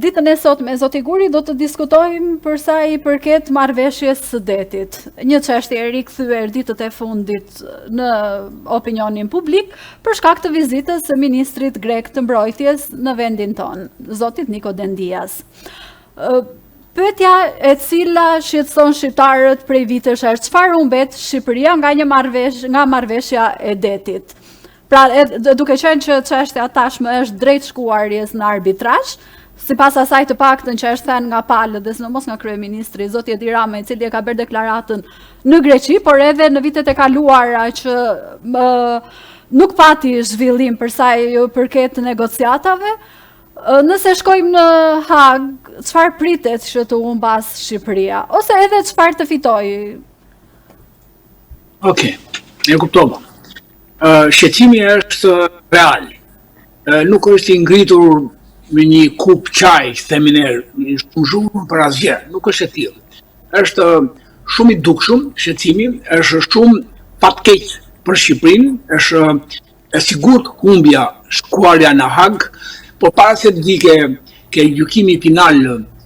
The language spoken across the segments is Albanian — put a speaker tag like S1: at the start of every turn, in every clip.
S1: Ditën e sotme, zoti Guri, do të diskutojmë për sa i përket marrëveshjes së detit. Një çështje e rikthyer ditët e fundit në opinionin publik për shkak të vizitës së ministrit grek të mbrojtjes në vendin tonë, zotit Niko Dendias. Pyetja e cila shqetëson shqiptarët prej vitesh është çfarë humbet Shqipëria nga një marrëvesh nga marrëveshja e detit. Pra, edhe duke qenë që çështja tashmë është drejt shkuarjes në arbitrazh, sipas asaj të paktën që është thënë nga palët dhe sidomos nga kryeministri zoti Edi Rama, i cili e ka bërë deklaratën në Greqi, por edhe në vitet e kaluara që më, nuk pati zhvillim për sa i përket negociatave, nëse shkojmë në Hagë, çfarë pritet që të humbasë Shqipëria ose edhe çfarë të fitojë?
S2: Okej, okay, e kuptova. Shqetësimi është real. Nuk është i ngritur me një kupë çaj, themi ne, një shumë zhurmë për asgjë, nuk është e tillë. Është shumë i dukshëm shqetësimi, është shumë fatkeq për Shqipërinë, është e sigurt humbja, shkuarja në Hagë, por para se të vij ke, ke gjykimi final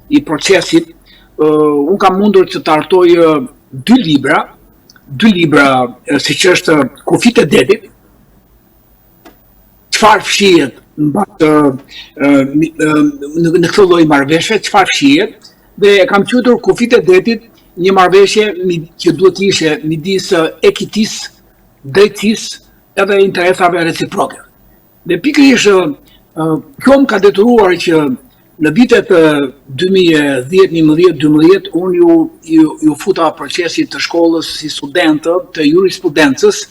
S2: i procesit, uh, unë kam mundur që të hartoj dy libra, dy libra siç është Kufijtë e detit, çfarë fshihet në, në këtë lloj marrëveshje, çfarë fshihet dhe e kam quajtur Kufijtë e detit një marrëveshje që duhet të ishte midis ekitisë, drejtësisë edhe interesave reciproke. Dhe pikërisht kjo më ka detyruar që në vitet 2010, 11, 12, unë iu, iu, iu futa procesit të shkollës si student të jurisprudencës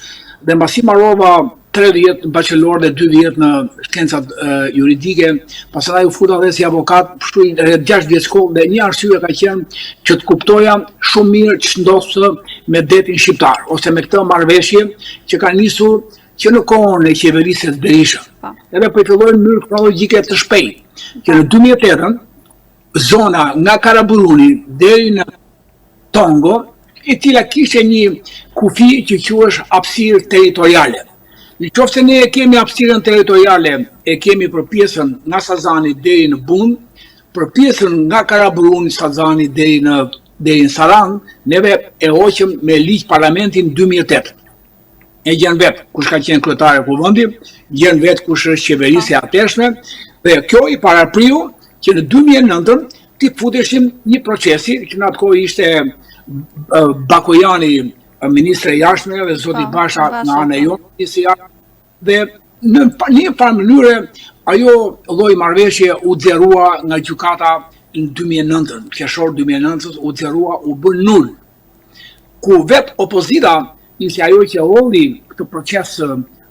S2: dhe mbasi mbarova 3 vjet në bachelor dhe 2 vjet në shkencat juridike, pastaj u futa dhe si avokat, kështu rreth 6 vjet shkollë dhe një arsye ka qenë që të kuptoja shumë mirë ç'ndodh me detin shqiptar ose me këtë marrëveshje që ka nisur që në kohën e qeverisjes Berisha. Po. Edhe po e filloj në mënyrë kronologjike të shpejtë, që në 2008-ën zona nga Karaburuni deri në Tongo, e cila kishte një kufi që quhesh hapësirë territoriale. Në qoftë se ne e kemi hapësirën territoriale, e kemi për pjesën nga Sazani deri në Bun, për pjesën nga Karaburuni, Sazani deri në deri në Sarandë, neve e hoqëm me ligj parlamentin 2008. E gjen vetë kush ka qenë kryetare e kuvendit, gjen vetë kush është qeverisja e atëhershme, dhe kjo i parapriu që në 2009-ën t'i futeshim një procesi që në atë kohë ishte Bakojani ministre e jashtme dhe zoti po, Basha në anën e jonë, ministri i jashtëm dhe në një farë mënyre ajo lloj marrëveshje u zerua nga gjykata në 2009-ën, qershor 2009-ës u zerua, u bë nul. Ku vetë opozita ishte ajo që hodhi këtë proces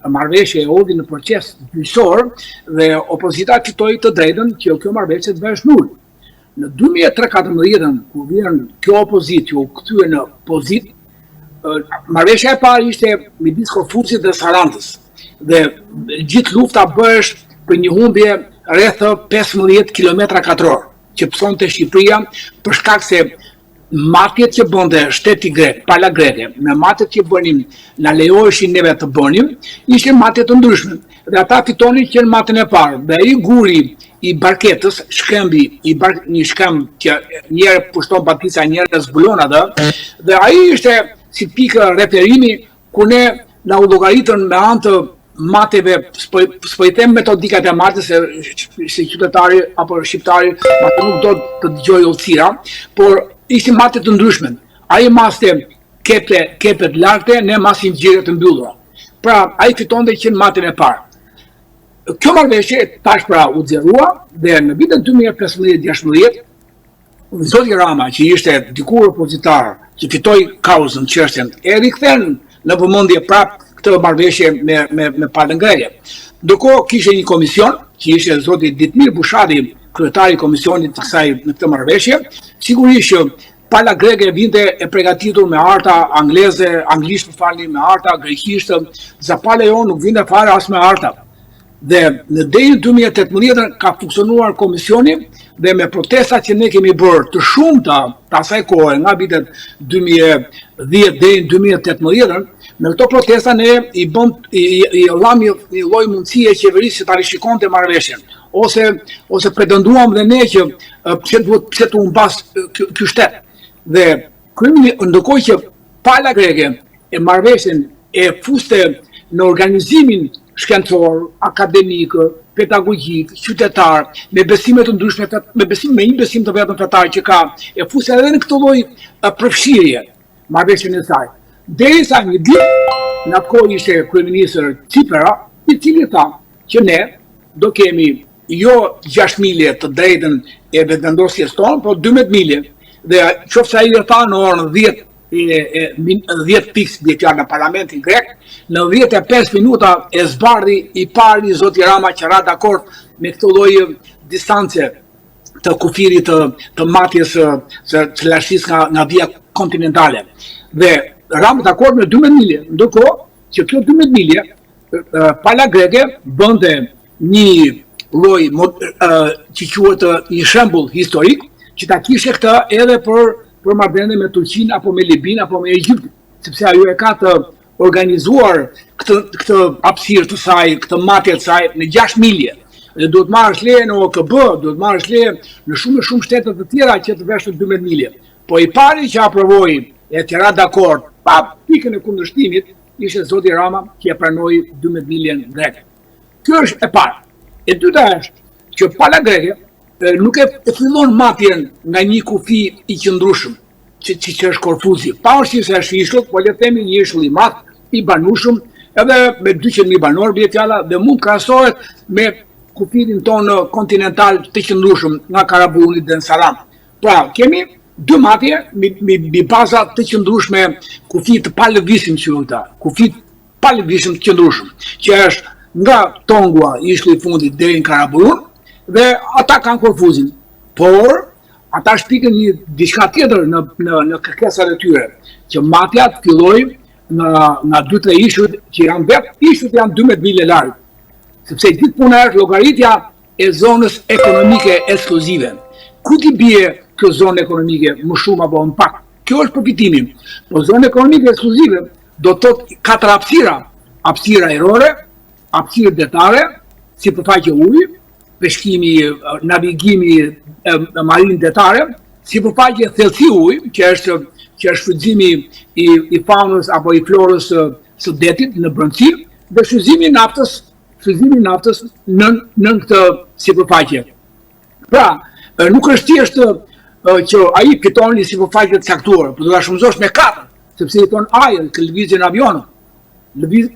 S2: marrëveshje e hodhi në proces gjyqësor dhe opozita fitoi të drejtën që kjo marrëveshje të bëhesh nul. Në 2013-14, kur vjen kjo opozitë që u kthye në pozitë, marrëveshja e parë ishte midis Korfuzit dhe Sarandës. Dhe gjithë lufta bëhesh për një humbje rreth 15 km katror që pësonte Shqipëria për shkak se Matjet që bënte shteti grek, pala greke, me matjet që bënim, na lejoheshin neve të bënim, ishin matje të ndryshme. Dhe ata fitonin që në matjen e parë. Dhe ai guri i barketës, shkëmbi i bar, një shkëmb që një herë pushton patica, një herë zbulon atë, dhe ai ishte si pikë referimi ku ne na u llogaritën me anë të matjeve, s'po i them metodikat e matjes se si qytetari apo shqiptari apo nuk do të dëgjojë hollësira, por ishin matje të ndryshme. Ai maste kepe, kepe të largëta, ne masim gjire të mbyllura. Pra, ai fitonte që në matjen e parë. Kjo marrëveshje tash pra u zerua dhe në vitin 2015-16 Zoti Rama, që ishte dikur opozitar, që fitoi kauzën, çështjen, e rikthen në vëmendje prap këtë marrëveshje me me me palën greke. Ndërkohë kishte një komision që ishte zoti Ditmir Bushati, kryetari i komisionit të kësaj në këtë marrëveshje, sigurisht që pala greke vinte e përgatitur me harta angleze, anglisht më falni, me harta greqisht, ndërsa pala jonë nuk vinte fare as me harta. Dhe në deri në 2018 ka funksionuar komisioni dhe me protestat që ne kemi bërë të shumta të asaj kohe nga vitet 2010 deri në 2018, me këto protesta ne i bëm i, i, i dhamë një, një lloj mundësie qeverisë që ta rishikonte marrëveshjen. ose ose pretenduam dhe ne që pse duhet pse të humbasë ky shtet. Dhe kryemi ndërkohë që pala greke e marrëveshjen e fuste në organizimin shkencor, akademik, pedagogjik, qytetar, me besime të ndryshme, me besim me një besim të vetëm fetar që ka, e fuste edhe në këtë lloj përfshirje marrëveshjen e saj. Derisa një ditë, në atë kohë ishte kryeministër Cipera, i cili tha që ne do kemi jo 6 milje të drejtën e vetëvendosjes tonë, po 12 milje. Dhe qoftë se ai e tha në orën 10 e, e, 10 fiks bie fjala në parlamentin grek, në 10 e 5 minuta e zbardhi i pari zoti Rama që ra dakord me këtë lloj distance të kufirit të, të matjes së, së, së lartësisë nga, nga vija kontinentale. Dhe ramë dakord me 12 milje, ndërkohë që kjo 12 milje, pala greke bënte një lloj që quhet një shembull historik, që ta kishte këtë edhe për për marrëdhënie me Turqinë apo me Libinë apo me Egjiptin, sepse ajo e ka të organizuar këtë këtë hapësirë të saj, këtë matje të saj në 6 milje. Dhe duhet marrësh leje në OKB, duhet marrësh leje në shumë e shumë shtete të tjera që të vesh në 12 milje. Po i pari që aprovoi e që ra dakord pa pikën e kundërshtimit ishte zoti Rama që e pranoi 12 miljen greke. Kjo është e para. E dyta është që pala greke nuk e fillon matjen nga një kufi i qëndrueshëm, që, që, që është Korfuzi. Pavarësisht se është ishull, po le të themi një ishull i madh, i banueshëm, edhe me 200.000 banorë bie fjala dhe mund të krahasohet me kufirin tonë kontinental të qëndrueshëm nga Karaburuni deri në Sarandë. Pra, kemi dy matje mbi baza të qëndrueshme, kufi të palëvizshëm që quhen këta, kufi të palëvizshëm të qëndrueshëm, që është nga Tongua, ishulli i fundit deri në Karaburun dhe ata kanë Korfuzin. Por ata shpikën një diçka tjetër në në në kërkesat e tyre, që matja të fillojë nga nga dy tre ishujt që janë vetë, ishujt janë 12 milje larg. Sepse gjithë puna është llogaritja e zonës ekonomike ekskluzive. Ku t'i bie kjo zonë ekonomike më shumë apo më pak? Kjo është përfitimi. Po zonë ekonomike ekskluzive do të thotë katër hapësira, hapësira ajrore, hapësirë detare, sipërfaqe uji, peshkimi, navigimi, marinë detare, sipërfaqe thellësi uji, që është që është shfrytëzimi i i faunës apo i florës së, së detit në brendësi dhe shfrytëzimi i naftës, shfrytëzimi i naftës nën nën këtë sipërfaqe. Pra, nuk është thjesht që ai fiton një sipërfaqe të caktuar, por do ta shumëzosh me 4, sepse i thon ajër, që lëvizin avionët, lëviz,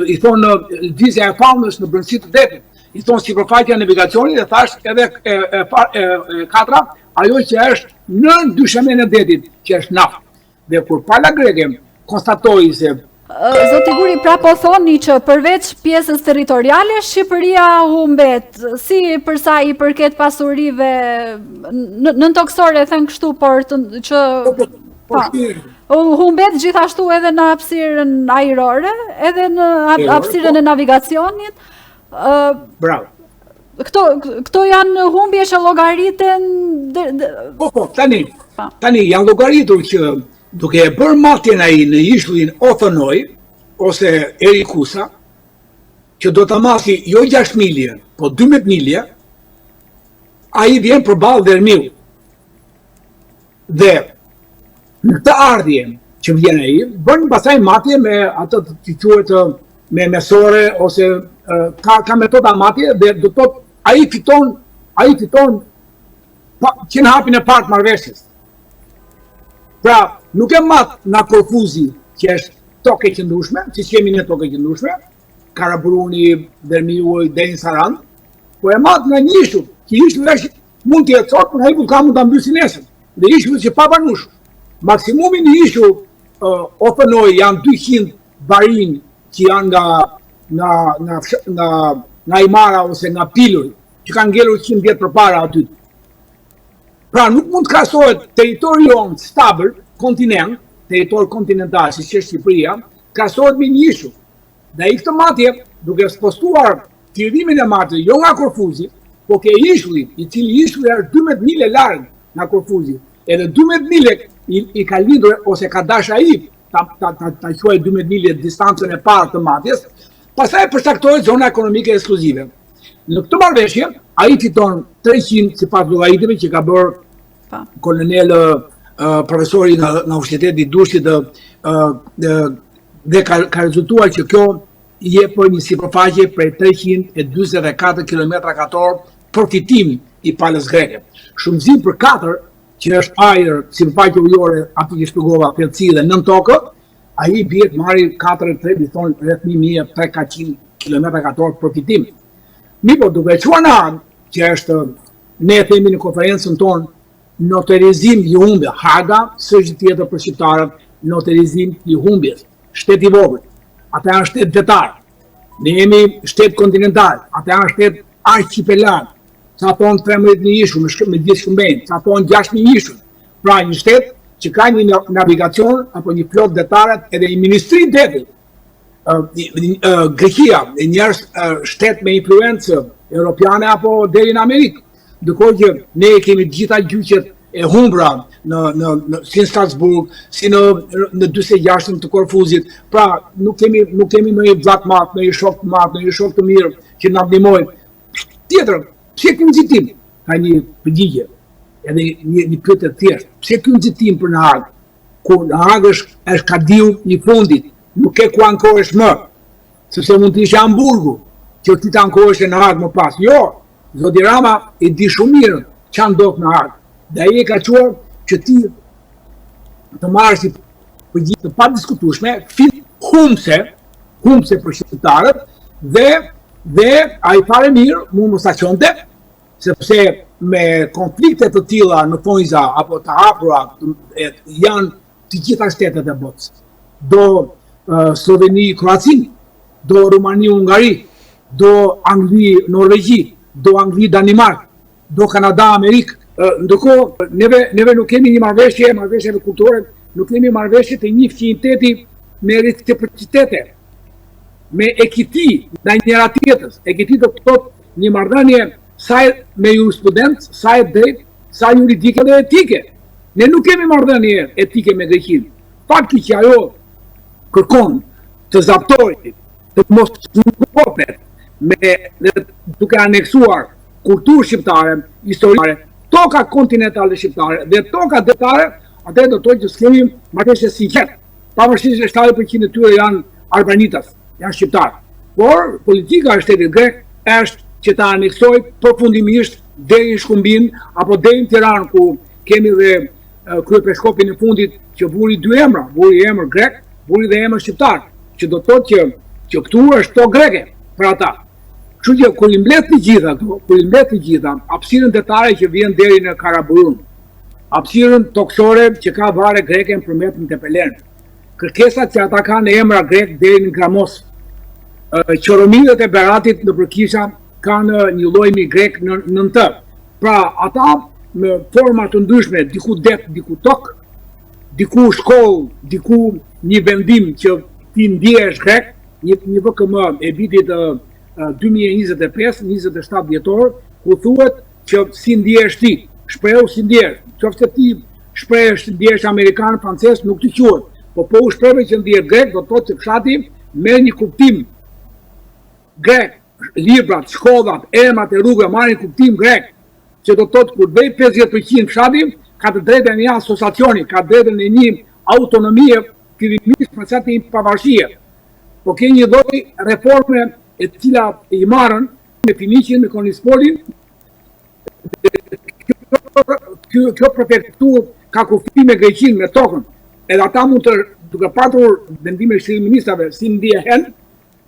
S2: i thon lëvizja e faunës në brendësi të detit, i thon sipërfaqja e navigacionit dhe thash edhe e, e, e, e katra, ajo që është nën dyshemenë e detit, që është naftë. Dhe kur pala greke konstatoi se
S1: Zoti Guri, pra po thoni që përveç pjesës territoriale, Shqipëria humbet, si për sa i përket pasurive nëntokësore, e them kështu, por të, që... Po, po, po, po, humbet gjithashtu edhe në hapësirën ajrore, edhe në hapësirën e navigacionit.
S2: Bravo.
S1: Këto këto janë humbje që llogariten
S2: Po po, tani. Po. Tani janë llogaritur që duke e bërë matjen ai në ishullin Othonoi ose Erikusa, që do ta masi jo 6 milje, po 12 milje, ai vjen përballë Dhërmiut. Dhe në këtë ardhje që vjen ai, bën pastaj matje me atë që quhet me mesore ose ka ka metoda matje dhe do të thotë ai fiton ai fiton pa, që në hapin e parë të marrëveshjes. Pra, nuk e mat nga Korfuzi që është tokë e qëndrueshme, siç kemi ne tokë e qëndrueshme, Karaburuni, Dhërmiu, deri në Sarandë, po e mat nga një ishull, që ishull është Mund të jetë sot, por ai vullkan mund ta mbysi nesër. Dhe ishull është i pabanueshëm. Maksimumi në ishull uh, Othonoi janë 200 barinj që janë nga nga nga nga nga Himara ose nga Piluri, që kanë ngelur 100 vjet përpara aty. Pra nuk mund të krahasohet territori jonë stabël, kontinent, territor kontinental siç është Shqipëria, krahasohet me një ishull. Dhe ai këtë matje, duke spostuar fillimin e matjes, jo nga Korfuzi, po ke ishulli, i cili ishulli është 12 mile larg nga Korfuzi. Edhe 12 mile i, i ka lindur ose ka dash ai ta ta ta, ta quaj 12 mile distancën e parë të matjes, pastaj përcaktohet zona ekonomike ekskluzive. Në këtë marrëveshje, ai fiton 300 sipas llogaritjeve që ka bërë po. kolonel profesori nga, nga Universiteti i Durrësit dhe, dhe ka, ka rezultuar që kjo jep për një sipërfaqe prej 344 km katror përfitim i palës greke. Shumëzim për 4, që është ajër, sipërfaqe ujore, aty që shpjegova, thellësi dhe nën tokë, ai bie të marri 4 3 i thonë rreth 1300 km katror përfitim. Mirëpo, duke e çuar në Hagë, që është ne e themi në konferencën tonë noterizim i humbjes. Haga s'është tjetër për shqiptarët, noterizim i humbjes. Shtet i vogël. Ata janë shtet detar. Ne jemi shtet kontinental. Ata janë shtet archipelag. Ca thonë 13.000 ishuj me, me gjithë shkëmbenjtë, ca thonë 6.000 ishuj. Pra një shtet që ka një navigacion apo një flotë detare edhe një ministri deti. Greqia, një shtet me influencë europiane apo deri në Amerikë. Ndërkohë që ne kemi të gjitha gjyqet e humbura në në në si në Strasburg, si në në 46 të Korfuzit. Pra, nuk kemi nuk kemi ndonjë vëlla të madh, ndonjë shok të madh, ndonjë shok të mirë që na ndihmojë. Tjetër, pse ky nxitim? Ka një përgjigje. Edhe një një pyetje të thjeshtë. Pse ky nxitim për në Hagë? Ku në Hagë është është kadiu i fundit, nuk ke ku ankohesh më. Sepse mund të ishte Hamburgu, që ti të ankohesh në Hagë më pas. Jo, Zoti Rama e di shumë mirë ça ndodh në Hagë. Dhe ai e ka çuar që ti të marrësh një përgjigje të padiskutueshme, fit humbëse, humbëse për shqiptarët dhe dhe ai fare mirë mund mos ta çonte, sepse me konflikte të tilla në thonjza apo të hapura janë të gjitha shtetet e botës. Do Slloveni, Kroaci, do Rumani, Hungari, do Angli, Norvegji, do Angli, Danimarkë, do Kanada, Amerikë. Ndërkohë, neve, neve nuk kemi një marrëveshje, marrëveshje kulturore, nuk kemi marrëveshje të një fqinjiteti me reciprocitete, me ekiti ndaj njëra tjetrës. Ekiti do të thotë një marrëdhënie sa me jurisprudencë, sa e drejtë, sa juridike dhe etike. Ne nuk kemi marrëdhënie etike me Greqinë. Fakti që ajo kërkon të zaptojë, të mos ngopet me dhe duke aneksuar kulturë shqiptare, histori, toka kontinentale shqiptare dhe toka detare, atëherë do të thotë që s'kemi marrëveshje sinqerte. Pavarësisht se 70% e tyre janë arbanitas, janë shqiptarë. Por politika e shtetit grek është që ta aneksojë përfundimisht deri në Shkumbin apo deri në Tiranë ku kemi dhe kryepeshkopin e fundit që vuri dy emra, vuri emër grek, vuri dhe emër shqiptar, që do të thotë që që këtu është tokë greke për ata. Kështu që kur i mbledh të gjitha këto, kur i mbledh të gjitha, hapësirën detare që vjen deri në Karaburun, hapësirën tokësore që ka varre greke në Përmet në Tepelenë, kërkesat që ata kanë emra grek deri në Gramos, qoromidët e Beratit nëpër kisha kanë një lloj emri grek në në të. Pra, ata në forma të ndryshme, diku det, diku tokë, diku shkollë, diku një vendim që ti ndjehesh grek, një, një VKM e vitit 2025, 27 dhjetor, ku thuhet që si ndjehesh ti, shprehu si ndjehesh. Qoftë se ti shprehesh si ndjehesh amerikan, francez, nuk të quhet. Po po u shprehve që ndjehesh grek, do të thotë që fshati merr një kuptim grek, librat, shkollat, emrat e rrugëve marrin kuptim grek, që do të thotë kur vej 50% fshati, ka të drejtën e një asociacioni, ka të drejtën e një autonomie, fillimisht pastaj të një pavarësie. Po ke një lloj reforme e cila i marrën me Finiqin, me Konispolin, kjo, kjo prefekturë ka kufi me Greqinë, me tokën. Edhe ata mund të, duke patur vendime e Këshillit të Ministrave, si ndjehen,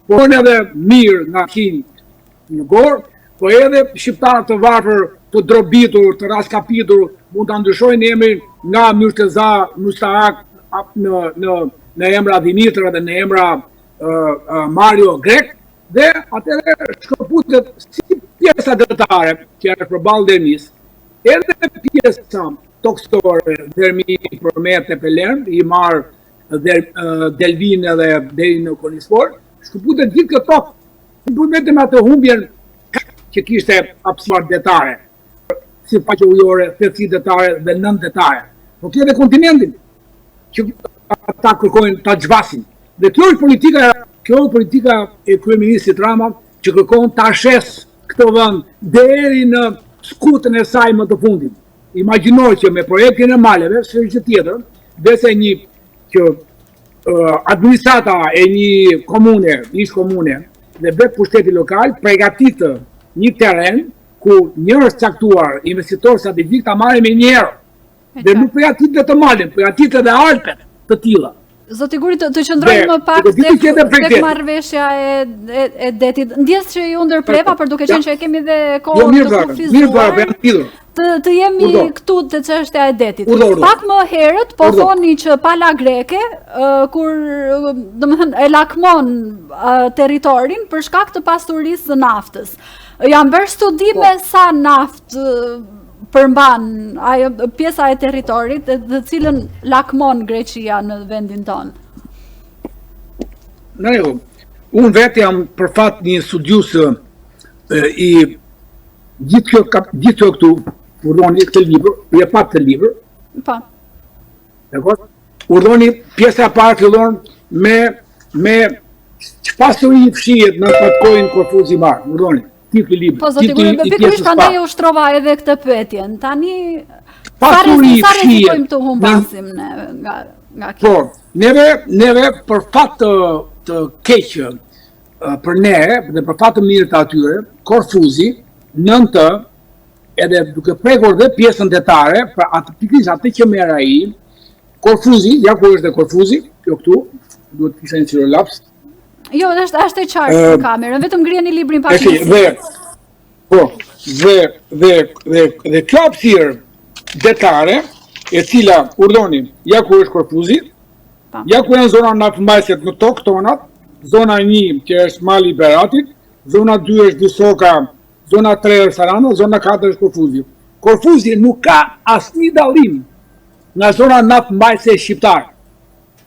S2: por edhe mirë nga fqinjë në gorë, po edhe shqiptarë të varfër, të drobitur, të raskapitur, mund ta ndryshojnë emrin nga Myrteza, Mustahak në në në emra Dhimitër dhe në emra uh, Mario Grek dhe atëherë shkëputet si pjesa detare që është përballë Dhërmisë, edhe pjesa tokësore Dhërmi Përmet Tepelenë, Himarë dhe Delvinë edhe deri në Konispol, shkëputet gjithë kjo tokë. Nuk vetëm atë humbjen që kishte hapësirë detare, sipërfaqe ujore, thellësi detare dhe nën detare. Po ke edhe kontinentin që ata kërkojnë ta zhvasin. Dhe kjo është politika, kjo është politika e kryeministrit Rama që kërkon ta shes. këtë vend deri në skutën e saj më të fundit. Imagjino që me projektin e maleve, s'është gjë tjetër, veçse një që administrata e një komune, ish komune, dhe vetë pushteti lokal, pregatit një terren ku njerëz të caktuar, investitor strategjik, ta marrin menjëherë. Dhe nuk pregatit vetëm malin, pregatit edhe Alpet të
S1: tilla. Zoti Guri, të, të qëndrojmë më pak tek tek marrëveshja e, e, e detit. Ndjesë që ju ndërpreva, por duke qenë që e kemi dhe kohë
S2: jo, të kufizuar. Mirë,
S1: të, të jemi këtu te çështja e detit. Pak më herët, po thoni që pala greke, uh, kur, domethënë, e lakmon uh, territorin për shkak të pasurisë së naftës. Janë bërë studime po. sa naftë përmban ajo pjesa e territorit e të cilën lakmon Greqia në vendin
S2: tonë? Në rregull. Unë vetë jam për fat një studius i gjithë kjo gjithë kjo këtu, urdhoni këtë libër, ju e patë këtë libër.
S1: Po.
S2: Dakor? Urdhoni pjesa e parë fillon me me ç'pasuri fshihet në patkoin Korfuzi i Madh. Urdhoni
S1: titulli i librit. Po zoti Guri, pikërisht prandaj e ushtrova edhe këtë pyetjen. Tani pasuri sa rrezikojmë të humbasim ne nga
S2: nga kjo. Po, neve neve për fat të të keq për ne dhe për fat të mirë të atyre, Korfuzi nën të edhe duke prekur dhe pjesën detare, pra atë pikërisht atë që merr ai, Korfuzi, ja ku është dhe Korfuzi, kjo këtu, duhet të kisha një
S1: stilolaps. Jo, është është e qartë në kamerën, vetëm ngrijeni librin pak.
S2: Është dhe po, dhe dhe dhe dhe kjo hapësirë detare, e cila urdhoni, ja ku është Korfuzi, po. ja ku janë zona naftëmbajtëse në tokë tonat, zona 1 që është mali i Beratit, zona 2 është Visoka Zona 3 është Saranda, zona 4 është Korfuzi. Korfuzi nuk ka asnjë dallim nga zona naftëmbajtëse shqiptare.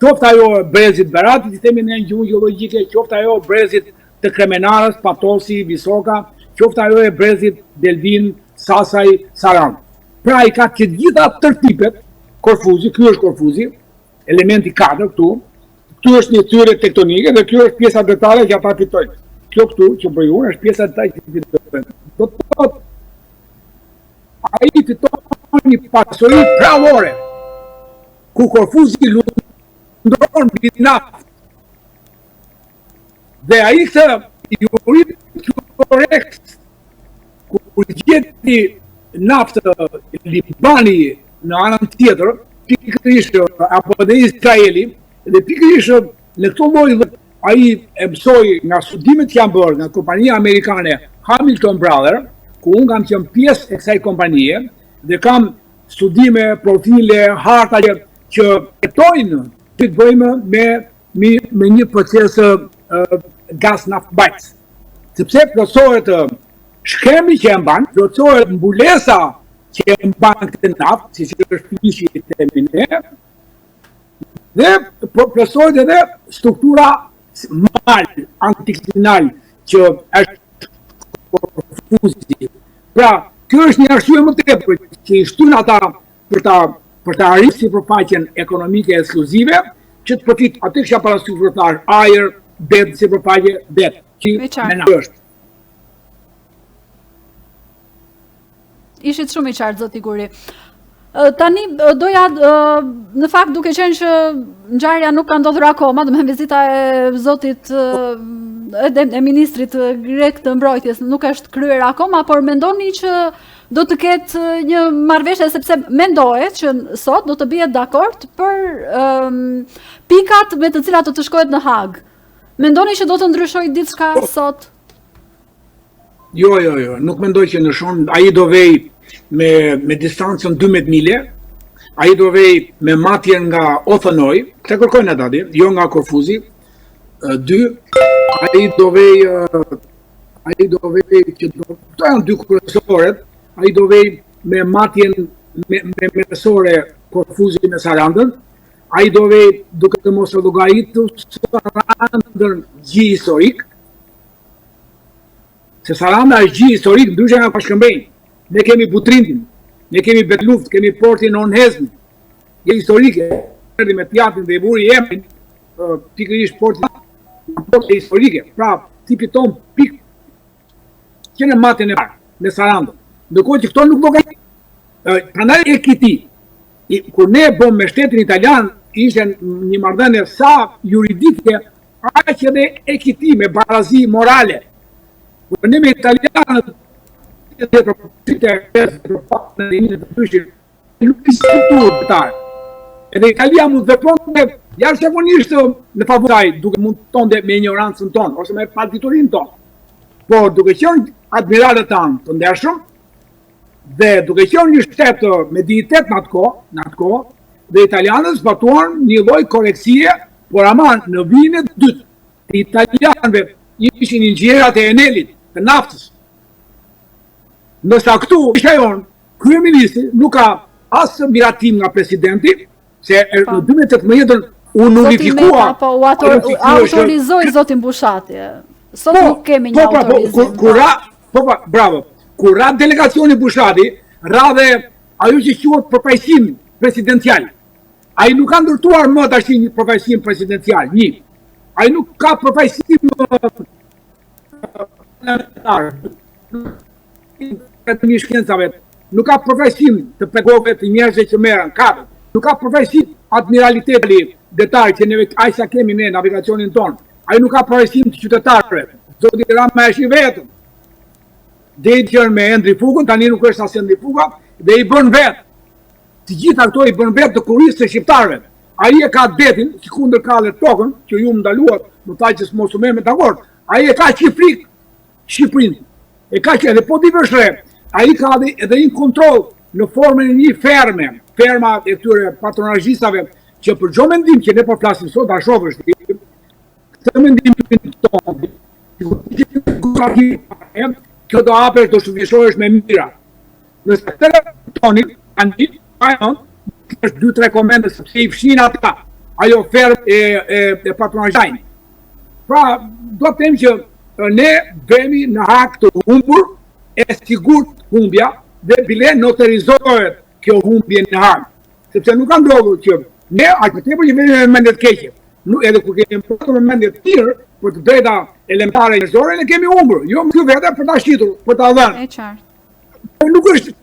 S2: Qoftë ajo e brezit Beratit, i themi ne në gjuhën gjeologjike, qoftë ajo e brezit të Kremenarës, Patosi, Visoka, qoftë ajo e brezit Delvinë, Sasaj, Sarandë. Pra i ka të gjitha tërtipet, Korfuzi, ky është Korfuzi, elementi 4 këtu, Këtu është një thyerje tektonike dhe kjo është pjesa detare që ata fitojnë. Kjo këtu që bëj unë është pjesa detare që fitojnë. Do të thotë ai fiton një pasuri përrallore ku Korfuzi lundron mbi naftë. Dhe ai këtë Yuri korrekt kur gjeti naftë Libani në anën tjetër, pikërisht apo edhe Izraeli, dhe pikërisht në këto lloj ai e mësoi nga studimet që janë bërë nga kompania amerikane Hamilton Brother, ku unë kam qenë pjesë e kësaj kompanie dhe kam studime, profile, harta që, që hetojnë të bëjmë me me, me një proces gaz naftëmbajtës. Sepse plotësohet shkëmbi që e mban, plotësohet mbulesa që e mban këtë naftë, siç është flishi i themi ne, dhe po plotësohet edhe struktura mal, antiklinal, që është Korfuzi. Pra, kjo është një arsye më tepër që i shtyn ata për ta për ta arritur sipërfaqen ekonomike ekskluzive, që të përfit atë kisha parasysh kur thashë ajër, det, sipërfaqe, det, që me na
S1: është. Ishit shumë i qartë zoti Guri. Tani doja në fakt duke qenë që ngjarja nuk ka ndodhur akoma, domethënë vizita e zotit e, e ministrit grek të mbrojtjes nuk është kryer akoma, por mendoni që do të ketë një marrëveshje sepse mendohet që sot do të bihet dakord për um, pikat me të cilat do të shkohet në Hagë. Mendoni që do të ndryshojë diçka po. sot?
S2: Jo, jo, jo, nuk mendoj që ndryshon. Ai do vej me me distancën 12 milje. Ai do vej me matjen nga Othonoi, këtë kërkojnë ata di, jo nga Korfuzi. Dy, ai do vej ai do vej që do, këto janë dy kryesoret, ai do vej me matjen me, me mesore Korfuzin me Sarandën, ai do vej duke të mos e llogaritur Sarandën gji historik, se Saranda është gji historik ndryshe nga shkëmbenj. Ne kemi Butrintin, ne kemi Betluft, kemi portin Onhezmi, gji historike, erdhi me të jatin dhe i vuri emrin pikërisht portit porte historike. Pra, ti fiton pikë. që në matjen e parë me Sarandën. Ndërkohë që këto nuk llogarit. Prandaj ekiti, kur ne bëmë me shtetin italian, ishte një marrëdhënie sa juridike, aq edhe ekiti me barazi morale. Kur ne me italianët dhe për të për të të nuk ishte strukturë detare. Edhe Italia mund të vepronte jashtëzakonisht në favor të saj, duke mund të tonde me ignorancën tonë ose me paditurinë tonë. Por duke qenë admiralët tanë të ndershëm dhe duke qenë një shtet me dinjitet në atë kohë, në atë kohë, dhe italianët zbatuan një lloj korrektësie, por ama në vijën e dytë të italianëve ishin inxhinierat e Enelit, të naftës. Ndërsa këtu, isha jonë, kryeministri nuk ka as miratim nga presidenti, se po. në 2018 u
S1: nulifikua. Po, u autorizoi zotin Bushati. Sot po, nuk kemi një po, pra, po, autorizim.
S2: Kur, kur ra, po, po, bravo. Kur ra delegacioni Bushati, ra dhe ajo që quhet përfaqësim presidencial. Ai nuk ka ndërtuar më tash një përfaqësim presidencial, një. Ai nuk ka përfaqësim parlamentar. Akademi shkencave, nuk ka përfaqësim të pedagogëve të njerëzve që merren, katër. Nuk ka përfaqësim admiraliteti detar që neve aq sa kemi ne navigacionin tonë. Ai nuk ka përfaqësim të qytetarëve. Zoti Rama është i vetëm. Deri qenë me Endri Fugën, tani nuk është as Endri Fuga dhe i bën vetë. Të gjitha këto i bën vetë në kurriz të shqiptarëve. Ai e ka detin, sikundër ka dhe tokën, që ju më ndaluat, më tha që s'mos u merr me dakord. Ai e ka qifrik Shqipërinë. E ka që edhe po t'i vësh re, ai ka dhe edhe një kontroll në formën e një ferme, ferma e këtyre patronazhistave që për çdo mendim që ne po flasim sot, ta shohësh ti, këtë mendimin tonë, kjo do hapesh, do shumëfishohesh me mira. Nëse këtë toni, tani, ajo, është 2-3 komente, sepse i fshin ata, ajo fermë e, e, e patronazhistave. Pra, do të them që ne vemi në Hagë të humbur, e sigurt humbja, dhe bile noterizohet kjo humbje në Hagë. Sepse nuk ka ndodhur që ne, aq më tepër që vemi me mendje të keqe. Nuk edhe kur kemi pasur me mendje të mirë për të drejta elementare njerëzore, ne kemi humbur. Jo ky vete për ta shitur, për ta dhënë.
S1: E qartë.
S2: Po nuk është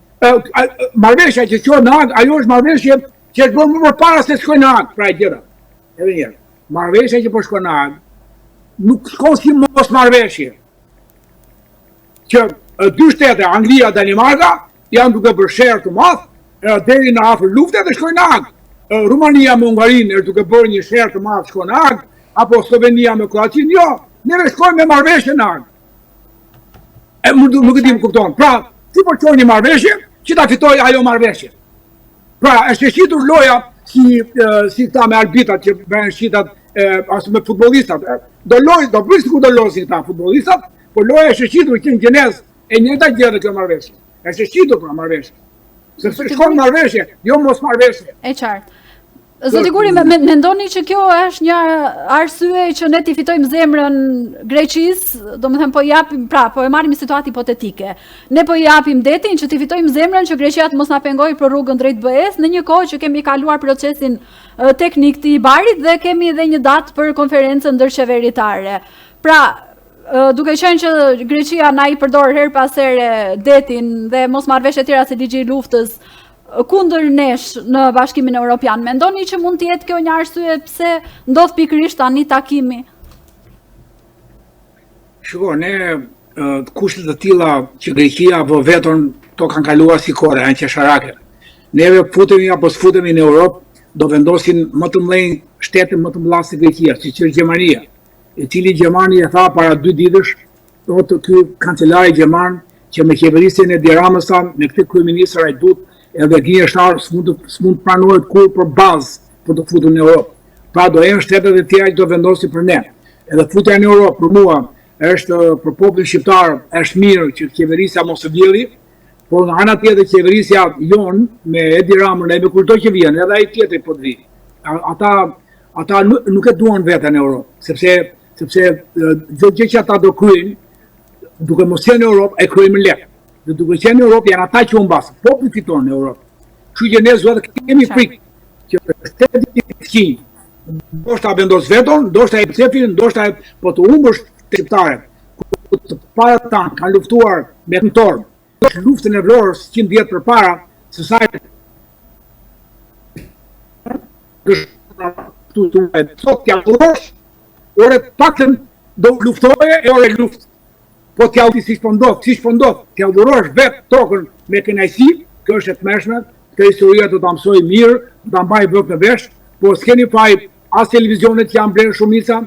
S2: marrëveshja që çon në Hagë, ajo është marrëveshje që është bërë më përpara se të shkojë në Hagë, pra e gjëra. Edhe një herë, marrëveshja që po shkon në Hagë nuk shkon si mos marrëveshje. Që dy shtete, Anglia dhe Danimarka, janë duke bërë sherr të madh, deri në afër lufte dhe shkojnë në Hagë. Rumania me Hungarinë është duke bërë një sherr të madh, shkon në Hagë, apo Slovenia me Kroacinë, jo, neve shkojmë me marrëveshje në Hagë. E më nuk e di më kupton. Pra, ti po çon një marrëveshje që ta fitojë ajo marrëveshje. Pra, është e shitur loja si si këta me arbitrat që bëhen shitat ose me futbollistat. Do loj, do bëj sikur do lozin këta futbollistat, por loja është e shitur që në gjenezë e njëjta gjë edhe kjo marrëveshje. Është e shitur pra marrëveshje. Sepse shkon marrëveshje, jo mos
S1: marrëveshje. E qartë. Zoti Guri, me, mendoni që kjo është një arsye që ne t'i fitojmë zemrën Greqisë, domethënë po i japim, pra, po e marrim një situatë hipotetike. Ne po i japim detin që t'i fitojmë zemrën që Greqia të mos na pengojë për rrugën drejt BE-së në një kohë që kemi kaluar procesin teknik të IBAR-it dhe kemi edhe një datë për konferencën ndërqeveritare. Pra, duke qenë që Greqia na i përdor herë pas here detin dhe mosmarrëveshje të tjera si ligji i luftës, kundër nesh në Bashkimin Evropian. Mendoni që mund të jetë kjo një arsye pse ndodh pikërisht tani takimi?
S2: Shiko, ne kushte të tilla që Greqia vë veton, to kanë kaluar si kore, janë qesharake. Neve futemi apo s'futemi në Europë, do vendosin më të mëdhenj shtete më të mëdha se Greqia, siç është Gjermania, e cili Gjermani e tha para dy ditësh Thotë ky kancelari gjerman që me qeverisjen e Edi Ramës tha, me këtë kryeministër hajdut edhe gënjeshtar s'mund të s'mund të pranohet kurrë për bazë për të futur në Europë. Pra do jenë shtetet e tjera që do vendosin për ne. Edhe futja në Europë për mua është për popullin shqiptar është mirë që qeverisja mos të vjedhi, por nga ana tjetër qeverisja jonë me Edi Ramën e me kushdo që vjen, edhe ai tjetri po të vijë. Ata ata nuk, nuk e duan veten në Europë, sepse sepse çdo gjë që ata do kryejnë, duke mos qenë në Europë, e kryejnë më lehtë. Dhe duke qenë në Europë janë ata që humbasin. Populli fiton në Europë. Kështu që ne s'duhet të kemi frikë që shteti fqinj ndoshta vendos veton, ndoshta e psefin, ndoshta e po të humbësh të shqiptarët. ku të parët tanë kanë luftuar me këngë luftën e Vlorës 100 vjet përpara se sa këtu të e sot t'ja dhurosh, ore paktën do luftoje e ore luftë. Po t'ja ti siç po ndodh, siç po ndodh, t'ja dhurosh vetë tokën me kënaqësi, kjo është e tmerrshme, këtë historia do ta mësojë mirë, do ta mbajë vëk në vesh, po s'keni faj as televizionet që janë blerë shumica,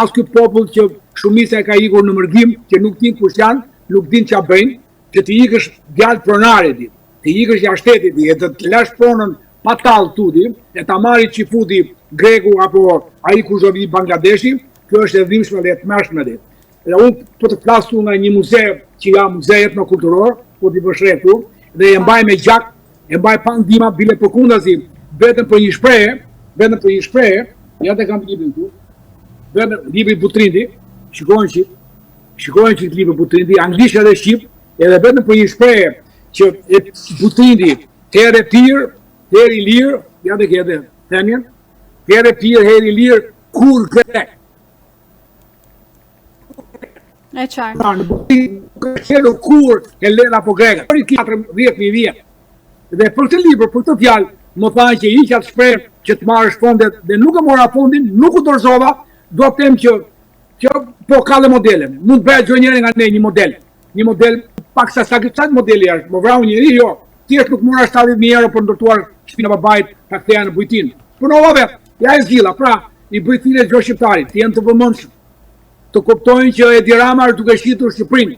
S2: as ky popull që shumica e ka ikur në mërgim, që nuk din kush janë, nuk din ç'a bëjnë, që të ikësh djalë pronari di, të ikësh jashtë shtetit di, e të të lash pronën pa tall tu di, e ta marri çifuti greku apo ai kush do vi Bangladeshi, kjo është e dhimbshme dhe e tmerrshme di. Dhe unë po të flas këtu nga një muze që jam muze etnokulturor, po t'i vësh re këtu, dhe e mbaj me gjak, e mbaj pa ndihma bile përkundazi, vetëm për një shprehje, vetëm për një shprehje, ja të kam librin këtu, vetëm libri Butrinti, shikojnë që shikojnë që libri Butrinti, anglisht edhe shqip, edhe vetëm për një shprehje që e Butrinti, herë Epir, herë Ilir, ja të ke edhe thënien, herë Epir, herë Ilir, kurrë grek.
S1: E qartë.
S2: Pra, në Butrint nuk ka qenë kurrë helenë apo grekët. Për 40.000 vjet. Dhe për këtë libër, për këtë fjalë, më thanë që hiq atë shprehje që të marrësh fondet dhe nuk e mora fondin, nuk u dorëzova, do të them që që po ka dhe modele. Mund të bëhet çdo njeri nga ne një model. Një model pak sa sa sa modeli është, më vrau njeri, jo. Thjesht nuk mora 70.000 euro për ndërtuar shtëpinë e babait, ta ktheja në bujtinë. Punova vetë, ja e zgjidha. Pra, i bëj thirrje çdo shqiptari, të jenë të vëmendshëm, të kuptojnë që Edi Rama është duke shitur Shqipërinë,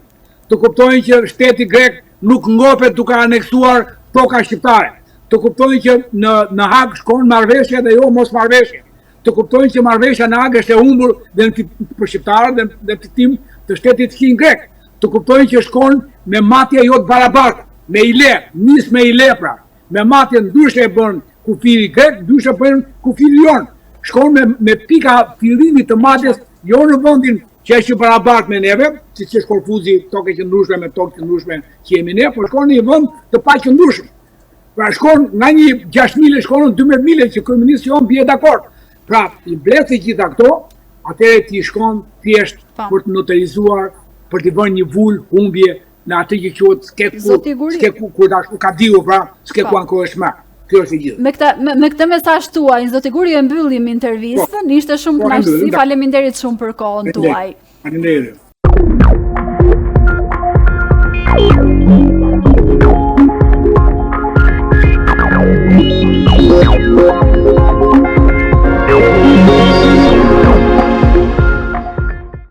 S2: të kuptojnë që shteti grek nuk ngopet duke aneksuar toka shqiptare, të kuptojnë që në në Hagë shkon marrëveshje dhe jo mos marrëveshje, të kuptojnë që marrëveshja në Hagë është e humbur dhe në për shqiptarët dhe në fitim të shtetit fqinj grek, të kuptojnë që shkon me matje jo të barabarta, me ile, nis me ile pra, me matje ndryshe e bën kufiri grek, ndryshe bën kufiri jonë. Shkon me, me pika fillimi të matjes, jo në vendin që është i barabartë me neve, siç është Korfuzi, tokë e qëndrueshme me tokë qëndrueshme që jemi ne, por shkon në një vend të paqëndrueshëm. Pra shkon nga një 6 mile, shkon në 12 mile që kryeministri jonë bie dakord. Pra, i mbledh të gjitha këto, atëherë ti shkon thjesht po. për të noterizuar, për të vënë një vulë humbje në atë që quhet s'ke ku, s'ke ku, kur ta ka diu, pra, s'ke ku po. ankohesh më. Kjo është e
S1: gjithë. Me këtë me, me këtë mesazh tuaj, zoti Guri e mbyllim intervistën. Po. Ishte shumë po, kënaqësi. Faleminderit shumë për kohën tuaj.
S2: Faleminderit.